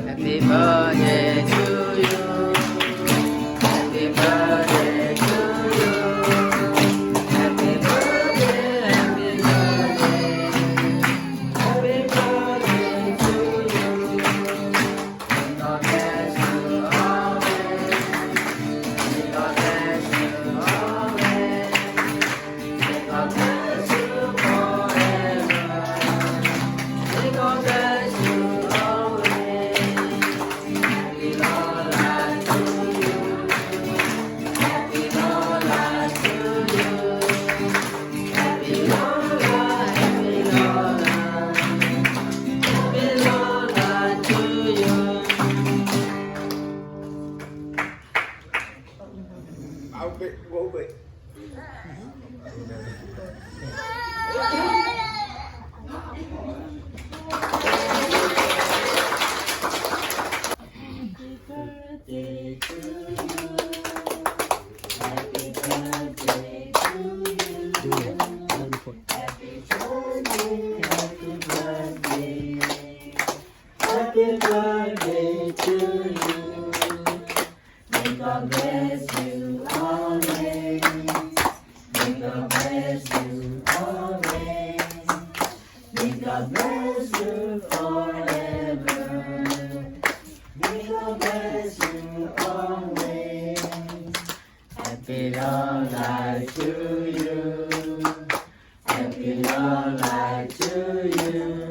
Happy birthday to you. Happy birthday to you. Happy birthday, happy birthday. Happy birthday to you. May God bless you always. May God bless you always. May God bless you forever. May God bless you always. Happy long life to you. Happy long life to you. Happy long life, happy long life. Happy long life to you. Happy birthday to you. Happy birthday, happy birthday. Happy birthday to you. May God bless you always. May God bless you always. May God bless you forever. May God bless you always. Happy long life to you. Happy long life to you.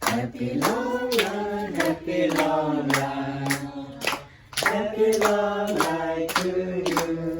Happy long life, happy long life. Happy long life to you.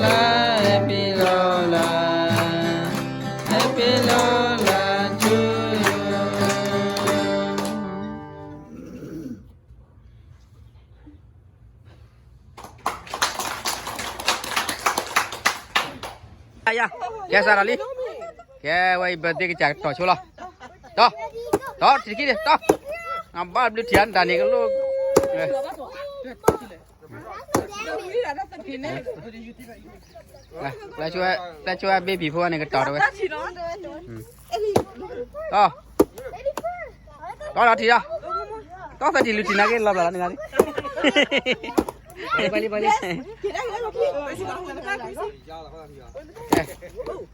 Happy Lola, Happy Lola to you. ယၤ, ကဲစးထီၣ်လံ, ကဲဝဲအံၤ birthday ကစၢ်ကတီၤဆိလီၤ, တီၤ, တီၤ ထံၣ်ခံန့ၣ် တီၤ, အဘၣ်ဘျုးထံၣ်အတၢ်န့ၣ်ကလိၣ် ပျဲဆိဝဲ baby ဖိန့ၣ်ကတီၤတဝဲ, တီၤ, တီၤထံၣ်ဒီး, တီၤသးထံၣ် လူထံၣ်နာ်က့လီၤဘျီလီၤန့ၣ်ဂၤလံ, ဝဲဘၣ်ပျၢ်လီၤလၢ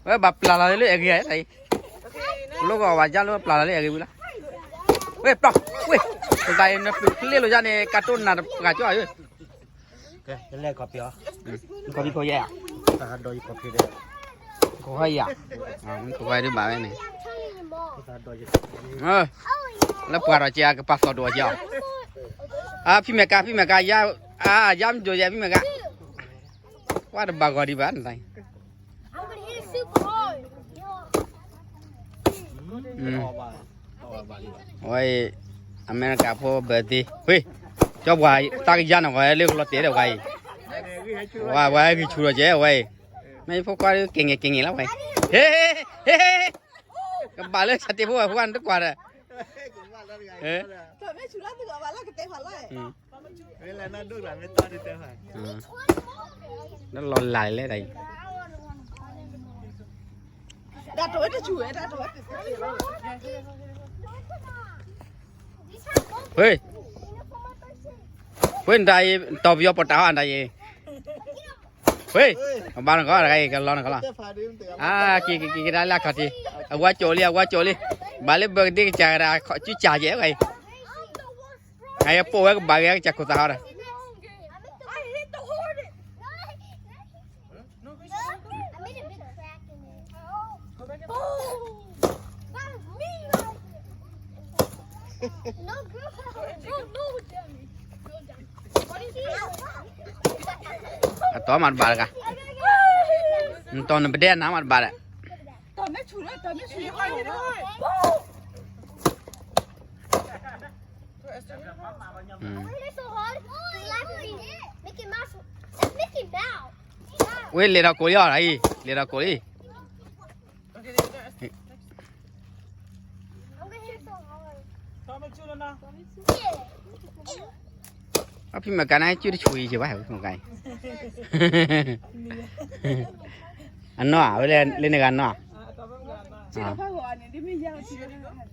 အဲၣ်ဂ့ၤဧါ, လိၣ်ကီးဝဲယါလၢပျၢ်လီၤလၢအဲၣ်ဂ့ၤဝံၤလီၤ, ဝဲပျၢ်, ဝဲ, တၢ်အံၤနပျုၢ်ချ့လိာ်ယါန့ၣ် ကတိၤနၤတပှၢ်ကၠီၣ်ဧၢ, ကလဲၤကီၢ်ပယီၤ, ကီၢ်ပယီၤ, ကီၢ်ပယီၤဒ်ဘၣ်ဝဲန့ၣ်, လၢပှၤဒီးကဲအကပာ်သီၣ်ဒိၣ်ကဲအီၤ, အဖံမဲာ်ကါ ဖံမဲာ်ကါ ယါ, အါ ယါမ့ၢ်ဒိၣ်ယဲၢ်ဖံမဲာ်ကါ, ကွၢ်တဘၣ်ဂီၤဒံးဘၣ်န့ၣ်, ဝဲအံၤ အမဲရကၤဖိ birthday ဝဲ, ကၠီပှၤသးကယါန့ၣ် ဝဲလၢကလီၤတဲာ်ဒီးဝဲအံၤ, ဝဲဂံၢ်ဆူၣ်ထီၣ်ကဲဝဲအံၤ, မ့ၢ်ဖိခွါက့ၤငဲၤက့ၤငဲၤလီၤဝဲ, ဟ့, ဟ့, ဟ့, ဟ့, ကဘၣ်လၢဆၣ်တ့ၢ်ဖိဝဲဖိခွါန့ၣ်တကွၢ်ဒီး, လၢလီၤလၢ်လဲၣ်ဒၣ်အံၤ, ဝဲ, ဝဲဒၣ်အံၤ တီၢ်ပယီၤပီၣ်တၢ်ဟီဒၣ်အံၤ, ဝဲ, ကဘၣ်နကီၢ်တဂၤအံၤ ကလီနကီၢ်လီၤ, အါ, က့ၤက့ၤက့ၤကဒါလၢအခီၣ်ထံး, အဝဲကၠိလံ အဝဲကၠိလံ, ဘၣ်လၢ birthday ကစၢ်ဂၤဒၣ် စုကၠၢ်ယဲၢ်ဝဲအံၤ, အယပိာ်ဝဲကဘၣ်ဂ့ၤကစၢ်ခိၣ်သးဟီဒီး အတီမၤတဘၣ်တဂၤ, နတီနပဒဲနၤမၤတဘၣ်ဒီး, ဝဲလဲၤဒီးကိးလံအီၤအံၤ, လဲၤဒီးကိးလံ. အဖံမဲာ်ကါန့ၣ် ကၠူတဆူၣ်အံၤက့ၤဘၣ် ဖံမဲာ်ကါအံၤ, အနီၢ်ဧါ ဝဲလၢန့ၣ်ဂၤနီၢ်ဧါ,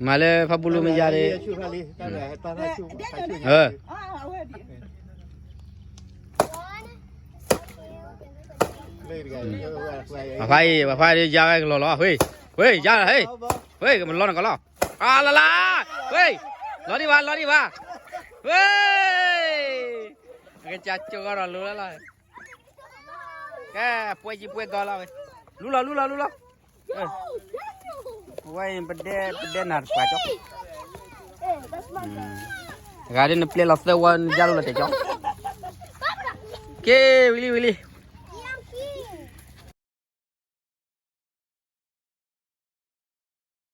မၤလၢဖးဘူလိမ့ၢ်ယါလံ, ပဖါအံၤ ပဖါအံၤ ယါဝဲကလီၤလီၤ ဝ့ၢ်, ဝ့ၢ် ယါလီၤ ဟ့ၣ်, ဝ့ၢ် ကမၤလီၤနကလီၤ, အလလါ, ဝ့ၢ်, လီၤဒံးဘၣ် လီၤဒံးဘၣ်, ဝ့ၢ်, အကစၢ်ကၠိၤဂီၤဒီးလူၤလၢလီၤ, ကဲ, ပှဲၤယံၤပှဲၤကီၤလီၤဝဲ, လူလီၤ လူလီၤ လူလီၤ, ဝဲအံၤ ပဒဲ ပဒဲနၤတပှၢ်ကၠီ, တဂၤဒ်နပျဲလီၤသၢဝီ နယါလူလီၤတဲာ်ကၠီ, က့ၤ ဝံၤလံ ဝံၤလံ